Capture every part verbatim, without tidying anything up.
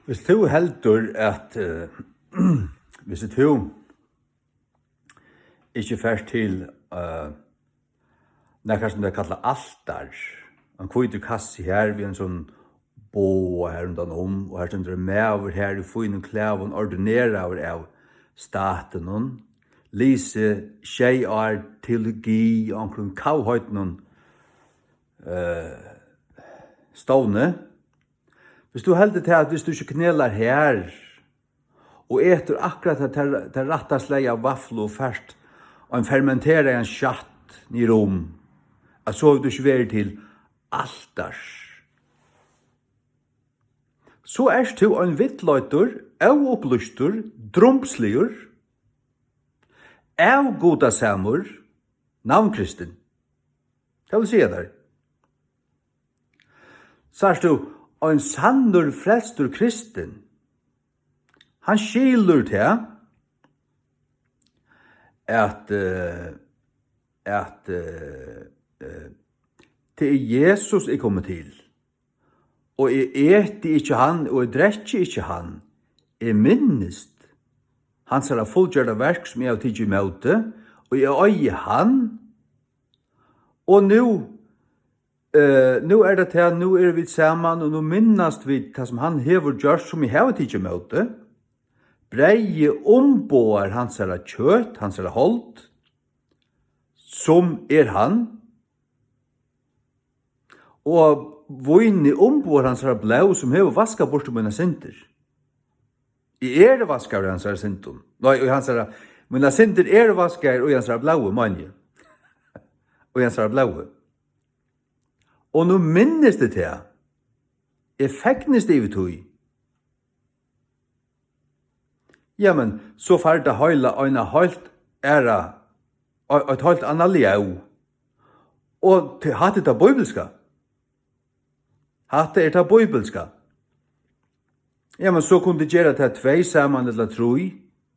Hvis tú heldur at, eh, hvis tú ikki fert til, eh, nakað sum tey kalla altar, ein hvítur kassi her við ein sånn boga her undan um, og her stendur ein maður her í fínum klæðum, ordineraður av statinum, lisið sjey ár teologi á onkrum kavheitinum, eh, stovni. Hvis tú heldur tað, at hvis tú ikki knelar her og etur akkurát tað, tað, tað rætta slagið av vaflu og fært ein fermenteraðan sjatt niður um, at so hevur tú ikki verið til altars. So ert tú ein villleiddur, óupplýstur, drumbsligur, avgudasamur, navnkristin. Tað vil siga tær. Sært tú, ein sannur frelstur kristin, hann skilur tað, at, eh, at, eh, eh, tað er Jesus, eg komi til, og eg eti ikki hann, og eg drekki ikki hann. Eg minnist hansara fullgjørda verk, sum eg havi tikið ímóti, og eg eigi hann. Og nú, eh, nú er tað tað, nú eru vit saman, og nú minnast vit tað, sum hann hevur gjørt, sum eg havi tikið ímóti. Breyðið umboðar hansara kjøt, hansara hold, sum er hann, og vínið umboðar hansara blóð, sum hevur vaskað burtur mínar syndir. Eg eri vaskaður í hansara syndum. Nei, í hansara, mínar syndir eru vaskaðar í hansara blóði, meini eg. Í hansara blóði. Og nú minnist eg tað. Eg fegnist yvir tí. Jamen, so fær tað heila eina heilt aðra, ei-, eitt heilt annað ljóð. Og te-, hatta er tað bíbilska. Hatta er tað bíbilska. Jamen, so kunnu tit gera tað tvey saman, ella trý,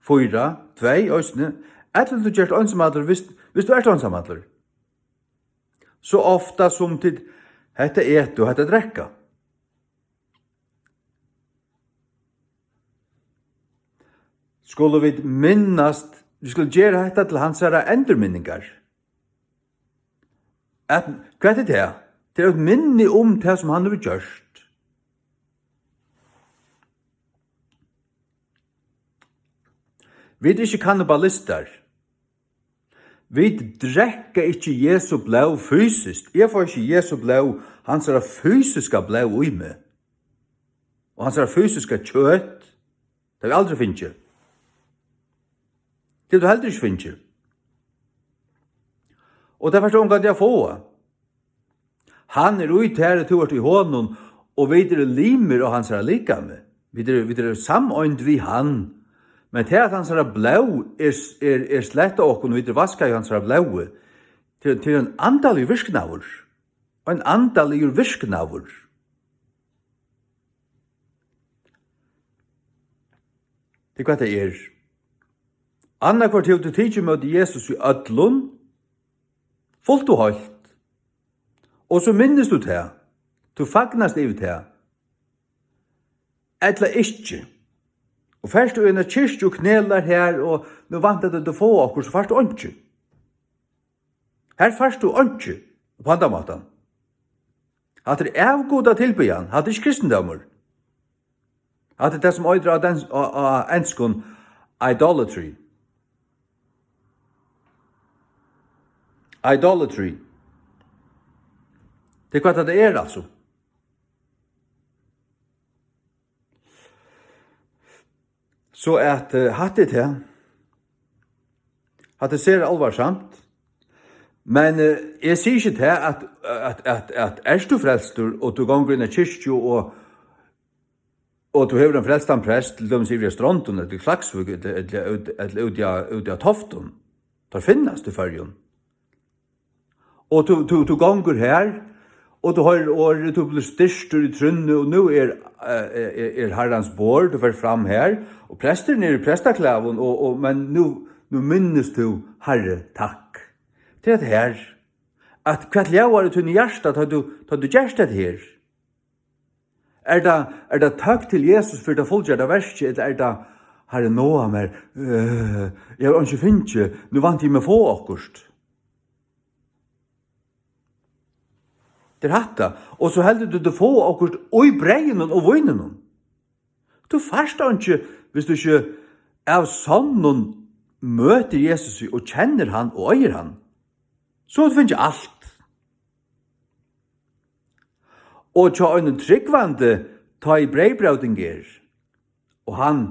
fýra, tvey eisini. Ella tú gert einsamallur, viss, viss tú ert einsamallur. So ofta sum tit hetta eta og hetta drekka. Skulu vit minnast, vit skulu gera hetta til hansara endurminningar. At, hvat er tað? Tað er eitt minni um tað, sum hann hevur gjørt. Vit eru ikki kannibalistar. Vit drekka ikki Jesu blóð fysiskt. Eg fái ikki Jesu blóð, hansara fysiska blóð í meg. Og hansara fysiska kjøt. Tað havi eg aldri fingið. Tað hevur tú heldur ikki fingið. Og tað fært tú ongantíð at fáa. Hann er í tær, og tú ert í honum, og vit eru limir á hansara likami. Vit eru, vit eru sameind við hann. Men tað, at hansara blóð er, er, er slett á okkum, og vit eru vaskað í hansara blóði, tað, tað er ein andaligur virknaður. Ein andaligur virknaður. Tað er hvat tað er. Annaðhvørt hevur tú tikið ímóti Jesus í øllum, fult og heilt. Og so minnist tú tað. Tú fagnast yvir tað. Ella ikki. Og fert tú í eina kirkju og knelar her, og nú væntar tú, at tú fáa okkurt, so fært tú einki. Her fært tú einki upp á handan mátan. Hatta er avgudatilbiðjan, hatta er ikki kristindómur. Hatta er tað, sum eitur á dans-, á, á enskum idolatry. Idolatry. Tað er hvat tað er, altso. So at, eh, hatta er tað. Hatta er sera álvarsamt. Men, eh, eg sigi ikki tað, at, at, at, at ert tú frelstur, og tú gongur inn í kirkju, og, og tú hevur ein frelstan prest, til dømis yvir á Strondum, ella í Klaksvík, ella, ella, ella, ella úti á, úti á Toftum. Teir finnast í Føroyum. Og tú, tú, tú gongur her, og tú hoyrir orðið, tú blívur styrktur í trúnni, og nú er, eh, er, er Harrans borð, tú fert fram her, og presturin er í prestaklæðum, og, og, men nú, nú minnist tú, Harri, takk. Tað er hetta her, at hvat ljóðar í tínum hjarta, tá tú, tá tú gert hetta her? Er tað, er tað tøkk til Jesus fyri tað fullgjørda verkið, ella er tað, Harri, náa mær, øh, eg havi einki fingið, nú vænti eg meg at fáa okkurt? Tað er hatta. Og so heldur tú, tú fáa okkurt í breyðinum og víninum. Tú fært einki, hvis tú ikki av sonnum møtir Jesus og kennir hann og eigur hann. So hevur tú fingið alt. Og hjá einum trúgvandi, tá ið breyðbróting er, og hann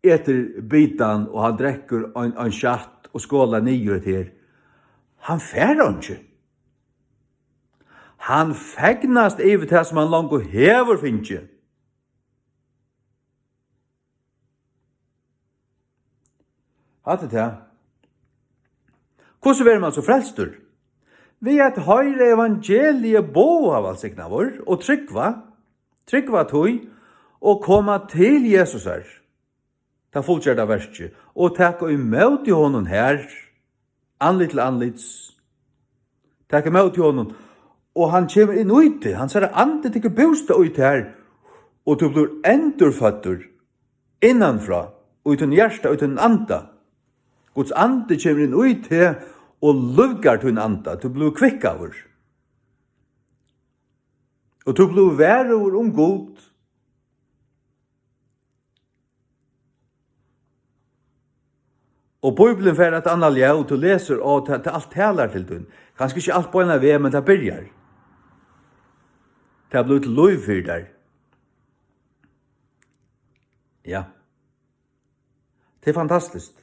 etur bitan, og hann drekkur ein, ein skjatt og skolar niður hetta her, hann fær einki. Hann fegnast yvir tað, sum hann longu hevur fingið. Hatta er tað. Hvussu verður mann so frelstur? Við at hoyra evangeliið boðað, vælsignaður, og trúgva, trúgva tí, og koma til Jesusar, tað fullgjørda verkið, og taka ímóti honum har, andlit til andlits. Taka ímóti honum, og hann kemur inn í teg, hansara andi tekur bústað í tær, og tú blívur endurføddur innanfrá, í tín hjarta, í tín anda. Guds andi kemur inn í teg og lívgar tín anda, tú blívur kvikkaður. Og tú blívur varugur um Gud. Og Bíblian fær eitt annað ljóð, tú lesur, og tað, tað alt talar til tín. Kanska ikki alt beinan veg, men tað byrjar. Tað blívur til lív fyri tær. Ja. Tað er fantastiskt.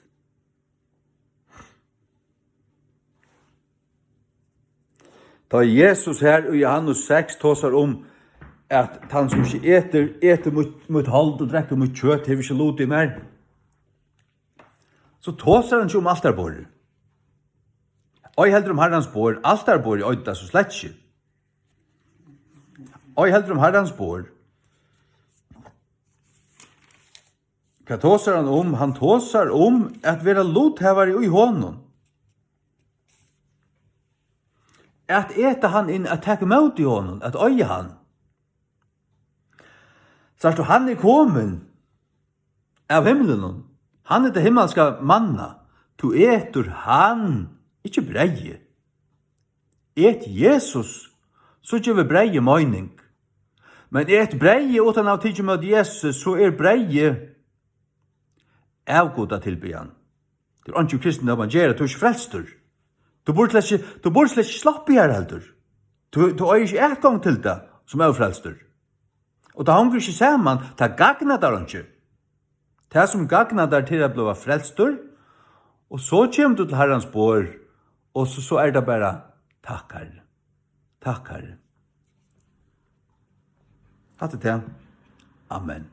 Tá Jesus her í Johannes seks tosar um, at tann sum ikki etur, etur mítt, mítt hold og drekkur mítt kjøt, hevur ikki lut í mær, so tosar hann ikki um altarborðið. Ei heldur um Harrans borð, altarborðið eitur tað so slett ikki. Ei heldur um Harrans borð. Hvat tosar hann um? Hann tosar um at vera luthavari í honum. At eta hann inn, at taka ímóti honum, at eiga hann. Sært tú, hann er komin av himlinum. Hann er tað himmalska manna. Tú etur hann, ikki breyðið. Et Jesus, so gevur breyðið meining. Men et breyðið uttan at hava tikið ímóti Jesusi, so er breyðið avgudatilbiðjan. Tað er einki kristin at man gera, tú ert ikki frelstur. Tú burdi slett ikki, tú burdi slett ikki sloppið har heldur. Tú, tú eigur ikki atgongd til tað sum ófrelstur. Og tað hongur ikki saman, tað gagnar tær einki. Tað sum gagnar tær, tað er at blíva frelstur, og so kemur tú til Harrans borð, og so, so er tað bara, takk, Harri. Takk, Harri. Hatta er tað. Amen.